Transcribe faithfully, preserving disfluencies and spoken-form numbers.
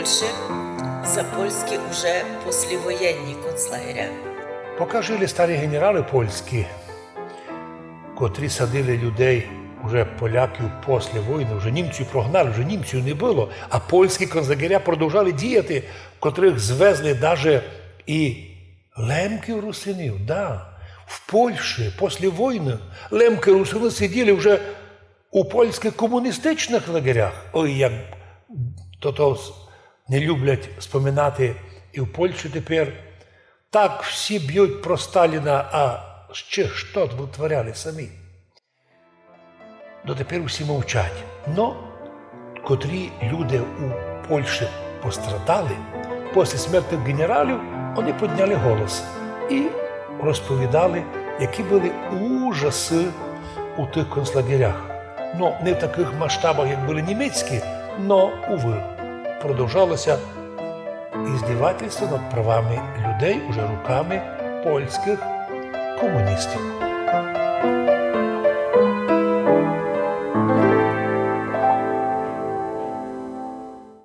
Перше за польські уже послевоєнні концлагеря. Пока жили старі генералы польські, котрі садили людей, уже поляків после войны, уже німців прогнали, уже німців не было, а польські концлагеря продовжали діяти, в котрых звезли даже і лемків, русинів, да. В Польщі после войны лемкы, русины сиділи вже у польськых комуністичных лагерях. Ой, як то, то с-, не люблять споминати і в Польщі тепер. Так всі бють про Сталіна, а ще што вытворяли самі. Дотепер усі мовчать. Но котрі люди у Польщі пострадали, после смерти генералів они подняли голос і розповідали, які были ужасы у тых концлагерях. Но не в такых масштабах, як были німецькі, но, увы, продовжало ся іздівательство над правами людей уже руками польськых комуністів.